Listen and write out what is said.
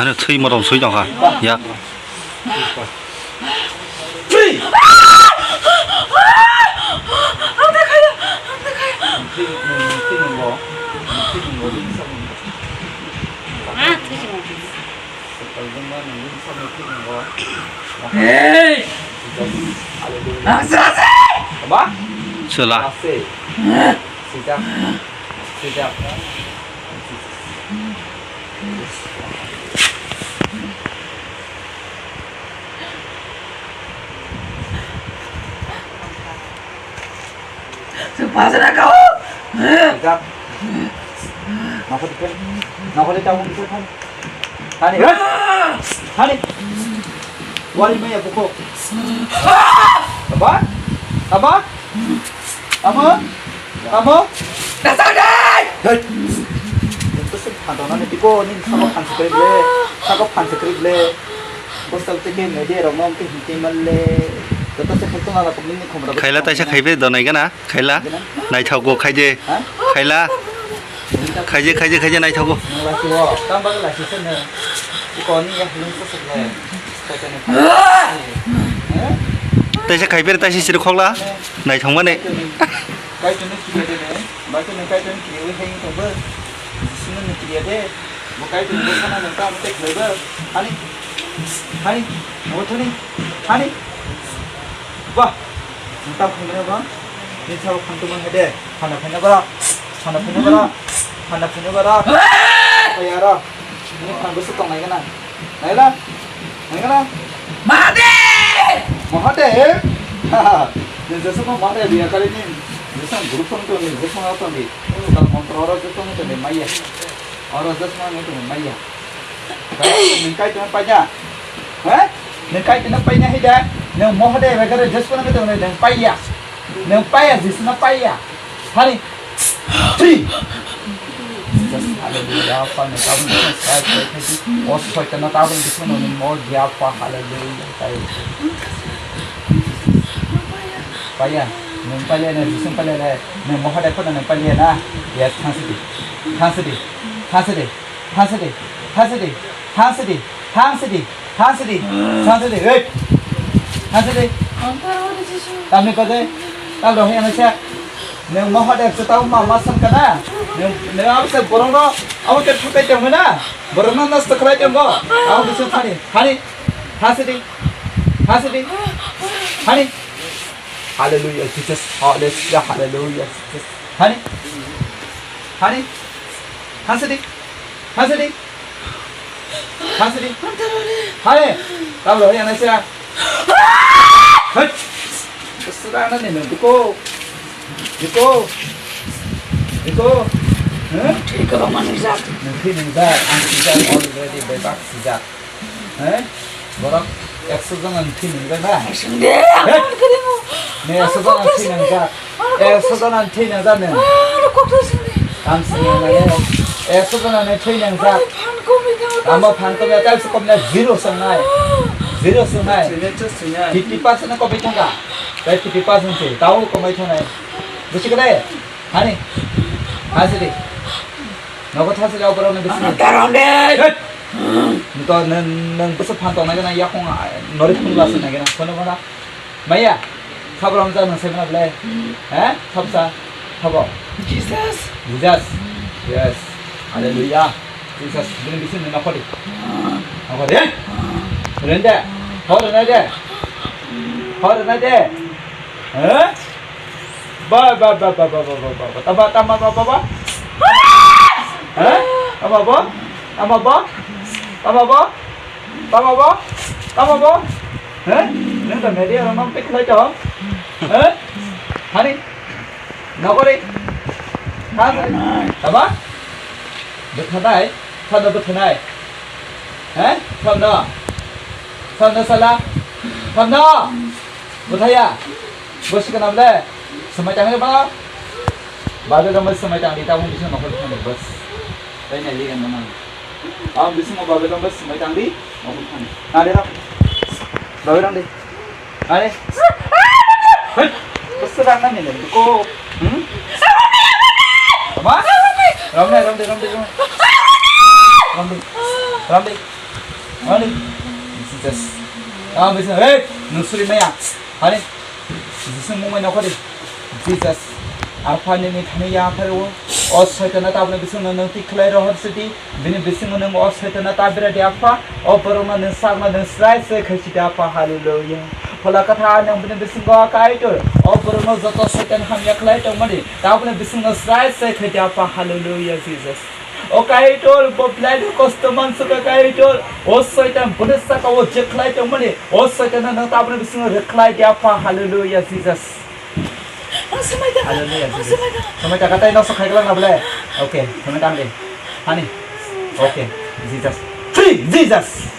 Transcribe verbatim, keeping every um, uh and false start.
Ano thwi motom swi tongkha. Ya. Hey! Ang sasi! Apa? Sela. Sasi. Sejak. Sejak. Sejak. Sejak. Nokho dikhe. Nokho dikhe, tabuk dikhe, thani. Thani. Thani. Wari maya buko. Tama? Tama? Tama? Tama? Dasar dai! Hei! Joto se phanto nani tiko, nini sabo phansi kri ble. Sabo phansi kri ble. Bosal tike media rok no ke hinte malle. Joto se phanto nala ko nini khomra. Khaila taisa khaibe donai gana. Khaila, naithokgo khaide, khaila, khaije, khaije, khaije naithokgo. Taisa khaiphir, taisa siri khokla, naithokmani. Hani, hani, hani, hani. Wah, nang tam khaimano ba? Ni sao khamtuma hai de. Hana phaina ba? Hana phaina ba? Hana phaina ba? Kaya ra. Ni phan bwswk tong nai gana. Nai la? Nai gana? Mahadev! Mahadev! Ni jesa ko Mahadev ya kali ni. Jesa guru phone to ni, jesa na to ni. Tal mantra ora jesa na to ni maya. Oro jasma ngai tongwi maya. Nwng kai tongwi paina? He? Nwng kai tongwi paina hai da? Nwng Mahadev bai kare jasma ngai tongwi nwng paiya. Nwng paiya, Jisu no paiya. Hani? Three. Jesus, hallelujah. Apa nwng tabuk nwng sai sai sai. O soitan no tabuk nwng mo dia pa, hallelujah. Paiya. Nwng paiya na, Jisu paiya na. Nwng Mahadev no nwng paiya na. Yes, thanks di. Thanks di. Thasidi, thasidi, thasidi, thasidi, thasidi, thasidi, thasidi, hey! Thasidi. Tamni kode, tam rohi ano siya. Nwng Mahadev se tamo ma, ma san kana. Nwng, nwng abo se borok no, abo ke thukai tong na. Borok no nosto khlai tong go. Abo bisu thani, thani, thasidi, thasidi, thani. Hallelujah, Jesus. Hallelujah, hallelujah, Jesus. Hani? Hani? Hansidi? Hansidi? Hansidi? Hani? Tablo, hani, anaisa. Hei! Sura na ni, nung, duko. Duko. Duko. Hah? Thwi kwbangma nungjak. Nung thwi nungjak, ang sijak already, bebak sijak. He? Borok ekso jona ni thwi nungjak na? Sungde, he? Ang kiri mo. Ne ekso jona ni thwi nungjak. Ang kiri mo. Ekso jona ni thwi nungjak ne? Ah, ang kiri mo. Ang sini nai. Ekso jona ni thwi nungjak. Ang phan komi tang. Amo phan komi tang se komi na zero song nai. Zero song nai. Sini tu sini. Fifty percent komi tang ka. Tei fifty percent se. Tau komi tang nai. Busi ka dai? Hani? Hasidi. Nogo thasidi oborok ni bisi. Taram de. Hei! Nito nang, nang bwswk phan tongnai gana yakung, ah, nori phunukla se nai gana. Kono kono. Maya, khabrang ja nang sai mana belai? He? Khapsa. Khabo. Jesus. Jesus. Yes. Hallelujah. Jesus. Bini bisi nang nokoli. Nokoli. Rende. Hor na de. Hor na de. He? Ba, ba, ba. Tama, tama, ba, ba. Hah? Tama, ba? Tama, ba? Tama, ba? Tama, ba? Tama, ba? Hah? Nang ta media rong nang pik lai to? Hah? Hani? Nokori? Hah? Tama? Bwthanai? Thano bwthanai? Hah? Thano? Thano sala? Thano? Bwthaya? Bo sikana bole, swmai tangwi ba. Babe rama swmai tangdi, tabuk bising nokol thani bas. Tai nai ligan mana. Tabuk bising babe rama swmai tangdi, nokol thani. Nade ra. Babe rama di. Nade. Hei. Bas rang nani nani ko. Hmm? Ma? Ram nai, ram di, ram di, ram di. Ram di. Ram di. Ani, Jesus. Ah, bisa, hey, nusuri maya. Ani, Jesus mumai nokori. Jesus. Apa nini thani ya pharo. O Saitan na tabne bisu nang tikhlai rohor sidi. Bini bisingo nang o Saitan na tabira di apa. O borok na nang sak na nang srai srai khaisi di apa. Hallelujah. Phola katha nang bini bisingo kaitor. O borok no joto Saitan hamya khlai tongmani. Tabne bisingo srai srai khai di apa. Hallelujah, Jesus. O Kaitor, bo belai kosto mansuka Kaitor. O Saitan, bwrwi saka o je khlai tongmani. O Saitan, no tabwrwi bisingo rwkhlai di apha. Hallelujah, Jesus. Hallelujah, Jesus. Samai ta katai no sokhai gala na bole. Okay, samai ta de. Ani. Okay, Jesus. Free, Jesus.